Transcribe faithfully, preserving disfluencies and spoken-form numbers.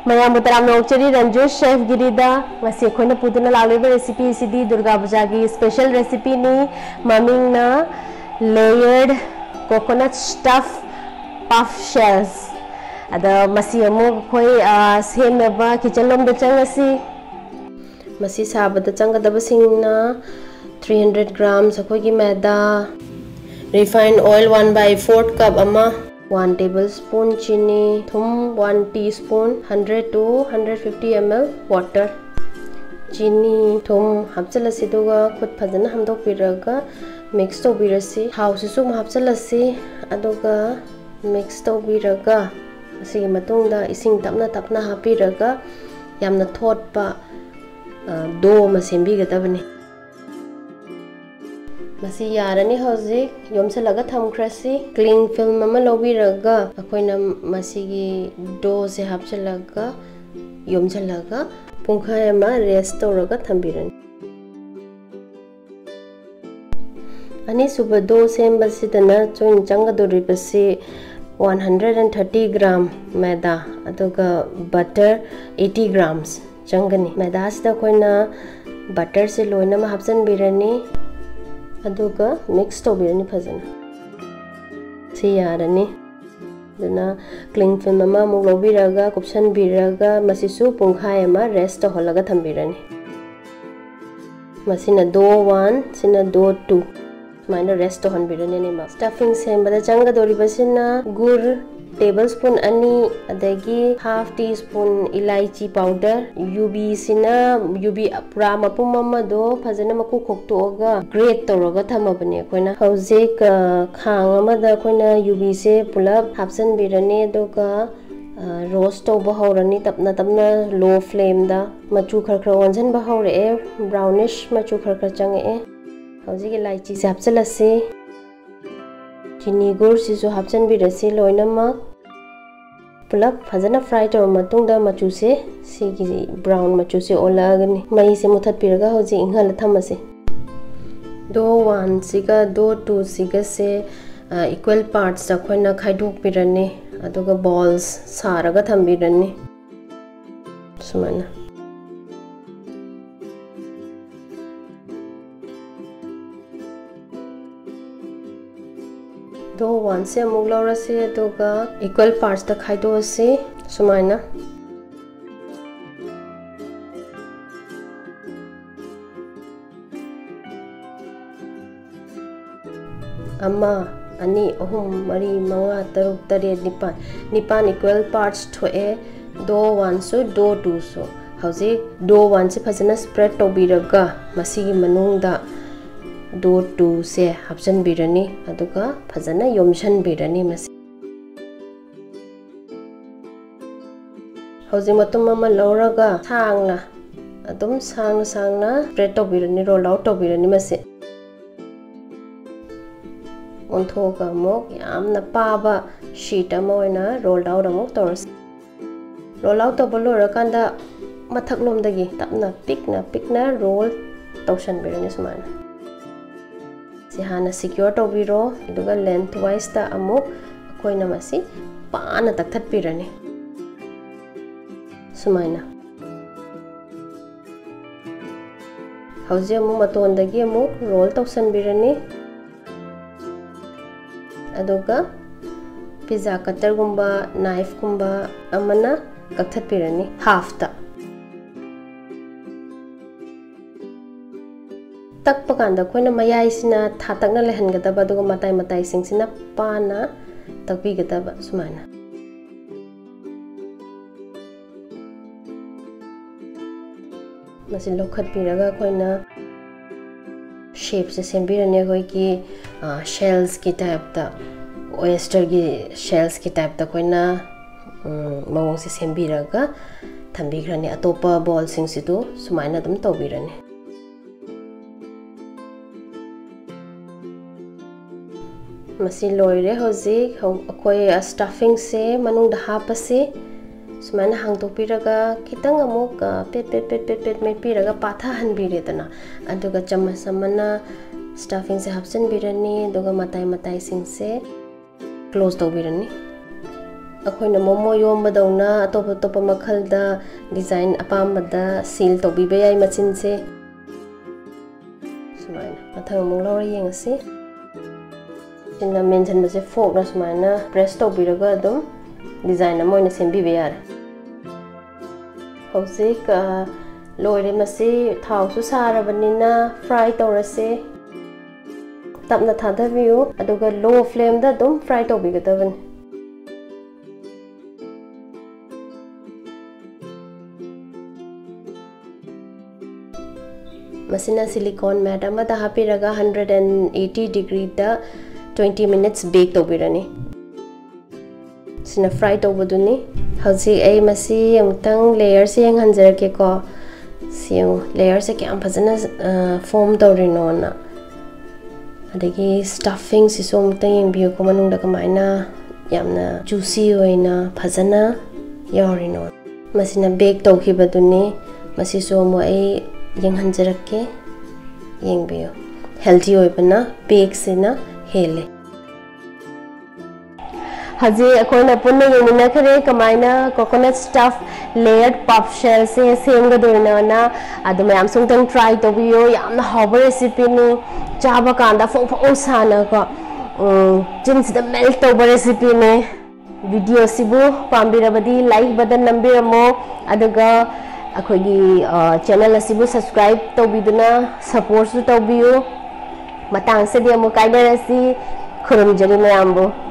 ꯃꯌꯥꯝꯕꯨ ꯇꯔꯥꯝꯅ ꯑꯣꯛꯆꯔꯤ ꯔꯟꯖꯨ ꯆꯦꯐ ꯒꯤꯔꯤꯗ꯫ ꯉꯁꯤ ꯑꯩꯈꯣꯏꯅ ꯄꯨꯗꯨꯅ ꯂꯥꯛꯂꯤꯕ ꯔꯦꯁꯤꯄꯤ ꯑꯁꯤꯗꯤ ꯗꯨꯔꯒꯥ ꯄꯨꯖꯥꯒꯤ ꯁ꯭ꯄꯦꯁꯦꯜ ꯔꯦꯁꯤꯄꯤꯅꯤ꯫ ꯃꯃꯤꯡꯅ ꯂꯦꯌꯔꯗ ꯀꯣꯀꯣꯅꯠ ꯁ꯭ꯇꯐ ꯄꯐ ꯁꯦꯜꯁ꯫ ꯑꯗ ꯃꯁꯤ ꯑꯃꯨꯛ ꯑꯩꯈꯣꯏ, ꯑ, ꯁꯦꯝꯅꯕ ꯀꯤꯆꯟ ꯂꯣꯝꯗ ꯆꯪꯉꯁꯤ꯫ ꯃꯁꯤ ꯁꯥꯕꯗ ꯆꯪꯒꯗꯕꯁꯤꯡꯅ three hundred grams ꯑꯩꯈꯣꯏꯒꯤ ꯃꯦꯗꯥ, refined oil one by fourth cup ꯑꯃ, one tablespoon ꯆꯤꯅꯤ, ꯊꯨꯝ one teaspoon, hundred to hundred fifty ml water꯫ ꯆꯤꯅꯤ, ꯊꯨꯝ ꯍꯥꯞꯆꯤꯜꯂꯁꯤ, ꯑꯗꯨꯒ ꯈꯨꯠ ꯐꯖꯅ ꯍꯥꯝꯗꯣꯛꯄꯤꯔꯒ ꯃꯤꯛꯁ ꯇꯧꯕꯤꯔꯁꯤ꯫ ꯊꯥꯎꯁꯤꯁꯨ ꯑꯃꯨꯛ ꯍꯥꯞꯆꯤꯜꯂꯁꯤ, ꯑꯗꯨꯒ ꯃꯤꯛꯁ ꯇꯧꯕꯤꯔꯒ ꯑꯁꯤꯒꯤ ꯃꯇꯨꯡꯗ ꯏꯁꯤꯡ ꯇꯞꯅ ꯇꯞꯅ ꯍꯥꯞꯄꯤꯔꯒ ꯌꯥꯝꯅ ꯊꯣꯠꯄ, ꯑ, ꯗꯣ ꯑꯃ ꯁꯦꯝꯕꯤꯒꯗꯕꯅꯤ꯫ ꯃꯁꯤ ꯌꯥꯔꯅꯤ꯫ ꯍꯧꯖꯤꯛ ꯌꯣꯝꯁꯤꯜꯂꯒ ꯊꯝꯈ꯭ꯔꯁꯤ꯫ ꯀ꯭ꯂꯤꯡ ꯐꯤꯜꯝ ꯑꯃ ꯂꯧꯕꯤꯔꯒ ꯑꯩꯈꯣꯏꯅ ꯃꯁꯤꯒꯤ ꯗꯣꯁꯦ ꯍꯥꯞꯆꯤꯜꯂꯒ ꯌꯣꯝꯁꯤꯜꯂꯒ ꯄꯨꯡꯈꯥꯏ ꯑꯃ ꯔꯦꯁ ꯇꯧꯔꯒ ꯊꯝꯕꯤꯔꯅꯤ꯫ ꯑꯅꯤꯁꯨꯕ ꯗꯣ ꯁꯦꯝꯕꯁꯤꯗꯅ ꯆꯣꯏꯅ ꯆꯪꯒꯗꯧꯔꯤꯕꯁꯤ one hundred and thirty gram ꯃꯦꯗꯥ, ꯑꯗꯨꯒ butter eighty grams ꯆꯪꯒꯅꯤ꯫ ꯃꯦꯗꯥꯁꯤꯗ ꯑꯩꯈꯣꯏꯅ ꯕꯇꯔꯁꯦ ꯂꯣꯏꯅꯃꯛ ꯍꯥꯞꯆꯤꯟꯕꯤꯔꯅꯤ, ꯑꯗꯨꯒ ꯃꯤꯛꯁ ꯇꯧꯕꯤꯔꯅꯤ ꯐꯖꯅ꯫ ꯁꯤ ꯌꯥꯔꯅꯤ꯫ ꯑꯗꯨꯅ ꯀ꯭ꯂꯤꯡ ꯐꯤꯜꯝ ꯑꯃꯃꯨꯛ ꯂꯧꯕꯤꯔꯒ, ꯀꯨꯞꯁꯟꯕꯤꯔꯒ, ꯃꯁꯤꯁꯨ ꯄꯨꯡꯈꯥꯏ ꯑꯃ ꯔꯦꯁ ꯇꯧꯍꯜꯂꯒ ꯊꯝꯕꯤꯔꯅꯤ꯫ ꯃꯁꯤꯅ ꯗꯣ ꯋꯥꯟ, ꯁꯤꯅ ꯗꯣ ꯇꯨ꯫ ꯁꯨꯃꯥꯏꯅ ꯔꯦꯁ ꯇꯧꯍꯟꯕꯤꯔꯅꯤ ꯑꯅꯤꯃꯛ꯫ ꯁ꯭ꯇꯐꯤꯡ ꯁꯦꯝꯕꯗ ꯆꯪꯒꯗꯧꯔꯤꯕꯁꯤꯅ ꯒꯨꯔ ꯇꯦꯕꯜ ꯁ꯭ꯄꯨꯟ ꯑꯅꯤ, ꯑꯗꯒꯤ ꯍꯥꯐ ꯇꯤ ꯁ꯭ꯄꯨꯟ ꯏꯂꯥꯏꯆꯤ ꯄꯥꯎꯗꯔ, ꯌꯨꯕꯤꯁꯤꯅ, ꯌꯨꯕꯤ ꯄꯨꯔꯥ ꯃꯄꯨꯝ ꯑꯃꯗꯣ ꯐꯖꯅ ꯃꯀꯨ ꯈꯣꯛꯇꯣꯛꯑꯒ ꯒ꯭ꯔꯦꯠ ꯇꯧꯔꯒ ꯊꯝꯃꯕꯅꯦ ꯑꯩꯈꯣꯏꯅ꯫ ꯍꯧꯖꯤꯛ, ꯑ, ꯈꯥꯡ ꯑꯃꯗ ꯑꯩꯈꯣꯏꯅ ꯌꯨꯕꯤꯁꯦ ꯄꯨꯂꯞ ꯍꯥꯞꯆꯤꯟꯕꯤꯔꯅꯤ, ꯑꯗꯨꯒ, ꯑ, ꯔꯣꯁ ꯇꯧꯕ ꯍꯧꯔꯅꯤ ꯇꯞꯅ ꯇꯞꯅ ꯂꯣ ꯐ꯭ꯂꯦꯝꯗ꯫ ꯃꯆꯨ ꯈꯔ ꯈꯔ ꯑꯣꯟꯁꯤꯟꯕ ꯍꯧꯔꯛꯑꯦ, ꯕ꯭ꯔꯥꯎꯅꯤꯁ ꯃꯆꯨ ꯈꯔ ꯈꯔ ꯆꯪꯉꯛꯑꯦ꯫ ꯍꯧꯖꯤꯛ ꯏꯂꯥꯏꯆꯤꯁꯦ ꯍꯥꯞꯆꯤꯜꯂꯁꯤ꯫ ꯆꯤꯅꯤ ꯒꯨꯔꯁꯤꯁꯨ ꯍꯥꯞꯆꯤꯟꯕꯤꯔꯁꯤ ꯂꯣꯏꯅꯃꯛ꯫ ꯄꯨꯂꯞ ꯐꯖꯅ ꯐ꯭ꯔꯥꯏ ꯇꯧꯔꯕ ꯃꯇꯨꯡꯗ ꯃꯆꯨꯁꯦ, ꯁꯤꯒꯤ ꯕ꯭ꯔꯥꯎꯟ ꯃꯆꯨꯁꯦ ꯑꯣꯜꯂꯛꯑꯒꯅꯤ꯫ ꯃꯩꯁꯦ ꯃꯨꯊꯠꯄꯤꯔꯒ ꯍꯧꯖꯤꯛ ꯏꯪꯍꯜꯂ ꯊꯝꯃꯁꯤ꯫ ꯗꯣ ꯋꯥꯟꯁꯤꯒ ꯗꯣ ꯇꯨꯁꯤꯒꯁꯦ, ꯑ, ꯏꯀ꯭ꯋꯦꯜ ꯄꯥꯔꯠꯁꯇ ꯑꯩꯈꯣꯏꯅ ꯈꯥꯏꯗꯣꯛꯄꯤꯔꯅꯤ, ꯑꯗꯨꯒ ꯕꯣꯜꯁ ꯁꯥꯔꯒ ꯊꯝꯕꯤꯔꯅꯤ꯫ ꯁꯨꯃꯥꯏꯅ꯫ ꯗꯣ ꯋꯥꯟꯁꯦ ꯑꯃꯨꯛ ꯂꯧꯔꯁꯤ, ꯑꯗꯨꯒ equal partsꯇ ꯈꯥꯏꯗꯣꯛꯑꯁꯤ꯫ ꯁꯨꯃꯥꯏꯅ꯫ ꯑꯃ, ꯑꯅꯤ, ꯑꯍꯨꯝ, ꯃꯔꯤ, ꯃꯉꯥ, ꯇꯔꯨꯛ, ꯇꯔꯦꯠ, ꯅꯤꯄꯥꯜ꯫ ꯅꯤꯄꯥꯜ equal parts ꯊꯣꯛꯑꯦ꯫ ꯗꯣ ꯋꯥꯟꯁꯨ ꯗꯣ ꯇꯨꯁꯨ꯫ ꯍꯧꯖꯤꯛ ꯗꯣ ꯋꯥꯟꯁꯦ ꯐꯖꯅ spread ꯇꯧꯕꯤꯔꯒ ꯃꯁꯤꯒꯤ ꯃꯅꯨꯡꯗ ꯗꯣ ꯇꯨꯁꯦ ꯍꯥꯞꯆꯤꯟꯕꯤꯔꯅꯤ, ꯑꯗꯨꯒ ꯐꯖꯅ ꯌꯣꯝꯁꯤꯟꯕꯤꯔꯅꯤ ꯃꯁꯤ꯫ ꯍꯧꯖꯤꯛ ꯃꯇꯨꯝ ꯑꯃ ꯂꯧꯔꯒ ꯁꯥꯡꯅ, ꯑꯗꯨꯝ ꯁꯥꯡꯅ ꯁꯥꯡꯅ spread ꯇꯧꯕꯤꯔꯅꯤ, roll out ꯇꯧꯕꯤꯔꯅꯤ ꯃꯁꯤ꯫ ꯑꯣꯟꯊꯣꯛꯑꯒ ꯑꯃꯨꯛ ꯌꯥꯝꯅ ꯄꯥꯕ sheet ꯑꯃ ꯑꯣꯏꯅ roll out ꯑꯃꯨꯛ ꯇꯧꯔꯁꯤ꯫ Roll out ꯇꯧꯕ ꯂꯣꯏꯔꯀꯥꯟꯗ ꯃꯊꯛꯂꯣꯝꯗꯒꯤ ꯇꯞꯅ ꯄꯤꯛꯅ ꯄꯤꯛꯅ roll ꯇꯧꯁꯟꯕꯤꯔꯅꯤ ꯁꯨꯃꯥꯏꯅ꯫ ꯁꯤ ꯍꯥꯟꯅ secure ꯇꯧꯕꯤꯔꯣ, ꯑꯗꯨꯒ lengthwiseꯇ ꯑꯃꯨꯛ ꯑꯩꯈꯣꯏꯅ ꯃꯁꯤ ꯄꯥꯅ ꯇꯛꯊꯠꯄꯤꯔꯅꯤ ꯁꯨꯃꯥꯏꯅ꯫ ꯍꯧꯖꯤꯛ ꯑꯃꯨꯛ ꯃꯇꯣꯟꯗꯒꯤ ꯑꯃꯨꯛ roll ꯇꯧꯁꯟꯕꯤꯔꯅꯤ꯫ ꯑꯗꯨꯒ pizza cutterꯒꯨꯝꯕ, knifeꯀꯨꯝꯕ ꯑꯃꯅ ꯀꯛꯊꯠꯄꯤꯔꯅꯤ halfꯇ꯫ ꯇꯛꯄ ꯀꯥꯟꯗ ꯑꯩꯈꯣꯏꯅ ꯃꯌꯥꯏꯁꯤꯅ ꯊꯥꯇꯛꯅ ꯂꯩꯍꯟꯒꯗꯕ, ꯑꯗꯨꯒ ꯃꯇꯥꯏ ꯃꯇꯥꯏꯁꯤꯡꯁꯤꯅ ꯄꯥꯅ ꯇꯛꯄꯤꯒꯗꯕ ꯁꯨꯃꯥꯏꯅ꯫ ꯃꯁꯤ ꯂꯧꯈꯠꯄꯤꯔꯒ ꯑꯩꯈꯣꯏꯅ shapeꯁꯦ ꯁꯦꯝꯕꯤꯔꯅꯤ꯫ ꯑꯩꯈꯣꯏꯒꯤ, ꯑ, shellsꯀꯤ typeꯇ, oysterꯒꯤ shellsꯀꯤ typeꯇ ꯑꯩꯈꯣꯏꯅ, ꯎꯝ, ꯃꯑꯣꯡꯁꯦ ꯁꯦꯝꯕꯤꯔꯒ ꯊꯝꯕꯤꯈ꯭ꯔꯅꯤ꯫ ꯑꯇꯣꯞꯄ bowlꯁꯤꯡꯁꯤꯗꯨ ꯁꯨꯃꯥꯏꯅ ꯑꯗꯨꯝ ꯇꯧꯕꯤꯔꯅꯤ꯫ ꯃꯁꯤ ꯂꯣꯏꯔꯦ꯫ ꯍꯧꯖꯤꯛ ꯍꯧ-, ꯑꯩꯈꯣꯏ stuffingꯁꯦ ꯃꯅꯨꯡꯗ ꯍꯥꯞꯄꯁꯤ꯫ ꯁꯨꯃꯥꯏꯅ ꯍꯥꯡꯗꯣꯛꯄꯤꯔꯒ ꯈꯤꯇꯪ ꯑꯃꯨꯛ, ꯑ, ꯄꯦꯠ ꯄꯦꯠ ꯄꯦꯠ ꯄꯦꯠ ꯄꯦꯠ ꯃꯦꯠꯄꯤꯔꯒ ꯄꯥꯊꯍꯟꯕꯤꯔꯦꯗꯅ꯫ ꯑꯗꯨꯒ ꯆꯃꯁ ꯑꯃꯅ stuffingꯁꯦ ꯍꯥꯞꯆꯤꯟꯕꯤꯔꯅꯤ, ꯑꯗꯨꯒ ꯃꯇꯥꯏ ꯃꯇꯥꯏꯁꯤꯡꯁꯦ close ꯇꯧꯕꯤꯔꯅꯤ꯫ ꯑꯩꯈꯣꯏꯅ ꯃꯣꯃꯣ ꯌꯣꯝꯕꯗꯧꯅ ꯑꯇꯣꯞ ꯑꯇꯣꯞꯄ ꯃꯈꯜꯗ design ꯑꯄꯥꯝꯕꯗ seal ꯇꯧꯕꯤꯕ ꯌꯥꯏ ꯃꯆꯤꯟꯁꯦ꯫ ꯁꯨꯃꯥꯏꯅ ꯃꯊꯪ ꯑꯃꯨꯛ ꯂꯧꯔ ꯌꯦꯡꯉꯁꯤ꯫ ꯁꯤꯅ ꯃꯦꯟꯁꯤꯟꯕꯁꯦ forkꯅ ꯁꯨꯃꯥꯏꯅ press ꯇꯧꯕꯤꯔꯒ ꯑꯗꯨꯝ design ꯑꯃ ꯑꯣꯏꯅ ꯁꯦꯝꯕꯤꯕ ꯌꯥꯔꯦ꯫ ꯍꯧꯖꯤꯛ, ꯑ, ꯂꯣꯏꯔꯦ꯫ ꯃꯁꯤ ꯊꯥꯎꯁꯨ ꯁꯥꯔꯕꯅꯤꯅ fry ꯇꯧꯔꯁꯦ꯫ ꯇꯞꯅ ꯊꯥꯗꯕꯤꯌꯨ, ꯑꯗꯨꯒ low flameꯗ ꯑꯗꯨꯝ fry ꯇꯧꯕꯤꯒꯗꯕꯅꯤ꯫ ꯃꯁꯤꯅ silicone mat ꯑꯃꯗ ꯍꯥꯞꯄꯤꯔꯒ hundred and eighty degreeꯗ twenty minutes bake ꯇꯧꯕꯤꯔꯅꯤ꯫ ꯁꯤꯅ fry ꯇꯧꯕꯗꯨꯅꯤ꯫ ꯍꯧꯖꯤꯛ ꯑꯩ ꯃꯁꯤ ꯑꯃꯨꯛꯇꯪ layerꯁꯦ ꯌꯦꯡꯍꯟꯖꯔꯛꯀꯦꯀꯣ꯫ ꯁꯤ ꯌꯦꯡꯉꯨ, layerꯁꯦ ꯀꯌꯥꯝ ꯐꯖꯅ, ꯑ, form ꯇꯧꯔꯤꯅꯣꯅ꯫ ꯑꯗꯒꯤ stuffingꯁꯤꯁꯨ ꯑꯃꯨꯛꯇꯪ ꯌꯦꯡꯕꯤꯌꯨꯀꯣ, ꯃꯅꯨꯡꯗ ꯀꯃꯥꯏꯅ ꯌꯥꯝꯅ juicy ꯑꯣꯏꯅ ꯐꯖꯅ ꯌꯥꯎꯔꯤꯅꯣ꯫ ꯃꯁꯤꯅ bake ꯇꯧꯈꯤꯕꯗꯨꯅꯤ꯫ ꯃꯁꯤꯁꯨ ꯑꯃꯨꯛ ꯑꯩ ꯌꯦꯡꯍꯟꯖꯔꯛꯀꯦ꯫ ꯌꯦꯡꯕꯤꯌꯨ, healthy ꯑꯣꯏꯕꯅ bakeꯁꯤꯅ ꯍꯦꯜꯂꯦ꯫ ꯍꯧꯖꯤꯛ ꯑꯩꯈꯣꯏꯅ ꯄꯨꯟꯅ ꯌꯦꯡꯃꯤꯟꯅꯈ꯭ꯔꯦ ꯀꯃꯥꯏꯅ coconut stuff layered puff shellꯁꯦ ꯁꯦꯝꯒꯗꯣꯏꯅꯣꯅ꯫ ꯑꯗꯨ ꯃꯌꯥꯝꯁꯨ ꯑꯃꯨꯛꯇꯪ try ꯇꯧꯕꯤꯌꯨ꯫ ꯌꯥꯝꯅ ꯍꯥꯎꯕ recipeꯅꯤ꯫ ꯆꯥꯕ ꯀꯥꯟꯗ ꯐꯣꯡ ꯐꯣꯡ ꯁꯥꯅꯀꯣ, ꯎꯝ, ꯆꯤꯟꯁꯤꯗ melt ꯇꯧꯕ recipeꯅꯤ꯫ Videoꯁꯤꯕꯨ ꯄꯥꯝꯕꯤꯔꯕꯗꯤ like button ꯅꯝꯕꯤꯔꯝꯃꯣ, ꯑꯗꯨꯒ ꯑꯩꯈꯣꯏꯒꯤ, ꯑ, channel ꯑꯁꯤꯕꯨ subscribe ꯇꯧꯕꯤꯗꯨꯅ supportꯁꯨ ꯇꯧꯕꯤꯌꯨ꯫ ꯃꯇꯥꯡꯁꯤꯗꯤ ꯑꯃꯨꯛ ꯀꯥꯏꯅꯔꯁꯤ꯫ ꯈꯨꯔꯨꯝꯖꯔꯤ ꯃꯌꯥꯝꯕꯨ꯫